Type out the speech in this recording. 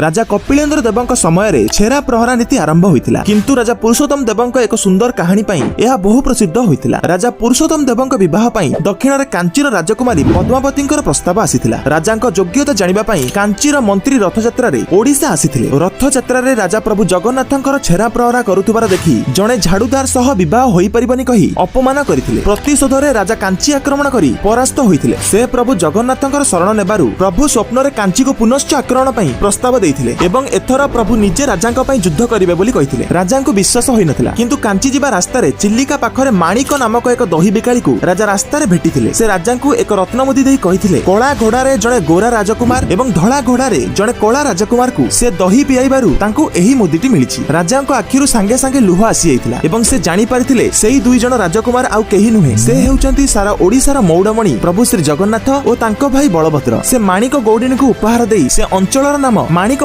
ରାଜା କପିଳେନ୍ଦ୍ର ଦେବଙ୍କ ସମୟରେ ଛେରା ପ୍ରହରା ନୀତି ଆରମ୍ଭ ହୋଇଥିଲା, କିନ୍ତୁ ରାଜା ପୁରୁଷୋତ୍ତମ ଦେବଙ୍କ ଏକ ସୁନ୍ଦର କାହାଣୀ ପାଇଁ ଏହା ବହୁ ପ୍ରସିଦ୍ଧ ହୋଇଥିଲା। ରାଜା ପୁରୁଷୋତ୍ତମ ଦେବଙ୍କ ବିବାହ ପାଇଁ ଦକ୍ଷିଣରେ କାଞ୍ଚିର ରାଜକୁମାରୀ ପଦ୍ମାବତୀଙ୍କର ପ୍ରସ୍ତାବ ଆସିଥିଲା। ରାଜାଙ୍କ ଯୋଗ୍ୟତା ଜାଣିବା ପାଇଁ କାଞ୍ଚିର ମନ୍ତ୍ରୀ ରଥଯାତ୍ରାରେ ଓଡ଼ିଶା ଆସିଥିଲେ। ରଥଯାତ୍ରାରେ ରାଜା ପ୍ରଭୁ ଜଗନ୍ନାଥଙ୍କର ଛେରା ପ୍ରହରା କରୁଥିବାର ଦେଖି ଜଣେ ଝାଡୁଦାର ସହ ବିବାହ ହୋଇପାରିବନି କହି ଅପମାନ କରିଥିଲେ। ପ୍ରତିଶୋଧରେ ରାଜା କାଞ୍ଚି ଆକ୍ରମଣ କରି ପରାସ୍ତ ହୋଇଥିଲେ। ସେ ପ୍ରଭୁ ଜଗନ୍ନାଥଙ୍କର ଶରଣ ନେବାରୁ ପ୍ରଭୁ ସ୍ୱପ୍ନରେ କାଞ୍ଚିକୁ ପୁନଶ୍ଚ ଆକ୍ରମଣ ପାଇଁ ପ୍ରସ୍ତାବ ଦେଇଥିଲେ ଏବଂ ଏଥର ପ୍ରଭୁ ନିଜେ ରାଜାଙ୍କ ପାଇଁ ଯୁଦ୍ଧ କରିବେ ବୋଲି କହିଥିଲେ। ରାଜାଙ୍କୁ ବିଶ୍ୱାସ ହୋଇନଥିଲା, କିନ୍ତୁ କାଞ୍ଚି ଯିବା ରାସ୍ତାରେ ଚିଲିକା ପାଖରେ ମାଣିକ ନାମକ ଏକ ଦହି ବିକାଳିକୁ ରାଜା ରାସ୍ତାରେ ଭେଟିଥିଲେ। ସେ ରାଜାଙ୍କୁ ଏକ ରତ୍ନମୁଦି ଦେଇ କହିଥିଲେ, କଳା ଘୋଡାରେ ଜଣେ ଗୋରା ରାଜକୁମାର ଏବଂ ଧଳା ଘୋଡାରେ ଜଣେ କଳା ରାଜକୁମାରକୁ ସେ ଦହି ପିଆଇବାରୁ ତାଙ୍କୁ ଏହି ମୁଦିଟି ମିଳିଛି। ରାଜାଙ୍କ ଆଖିରୁ ସାଙ୍ଗେ ସାଙ୍ଗେ ଲୁହ ଆସିଯାଇଥିଲା ଏବଂ ସେ ଜାଣିପାରିଥିଲେ, ସେଇ ଦୁଇ ଜଣ ରାଜକୁମାର ଆଉ କେହି ନୁହେଁ, ସେ ହେଉଛନ୍ତି ସାରା ଓଡ଼ିଶାର ମଉଡମଣି ପ୍ରଭୁ ଶ୍ରୀ ଜଗନ୍ନାଥ ଓ ତାଙ୍କ ଭାଇ ବଳଭଦ୍ର। ସେ ମାଣିକ ଗୌଡ଼ିଣୀକୁ ଉପହାର ଦେଇ ସେ ଅଞ୍ଚଳର ନାମ ମାଣିକ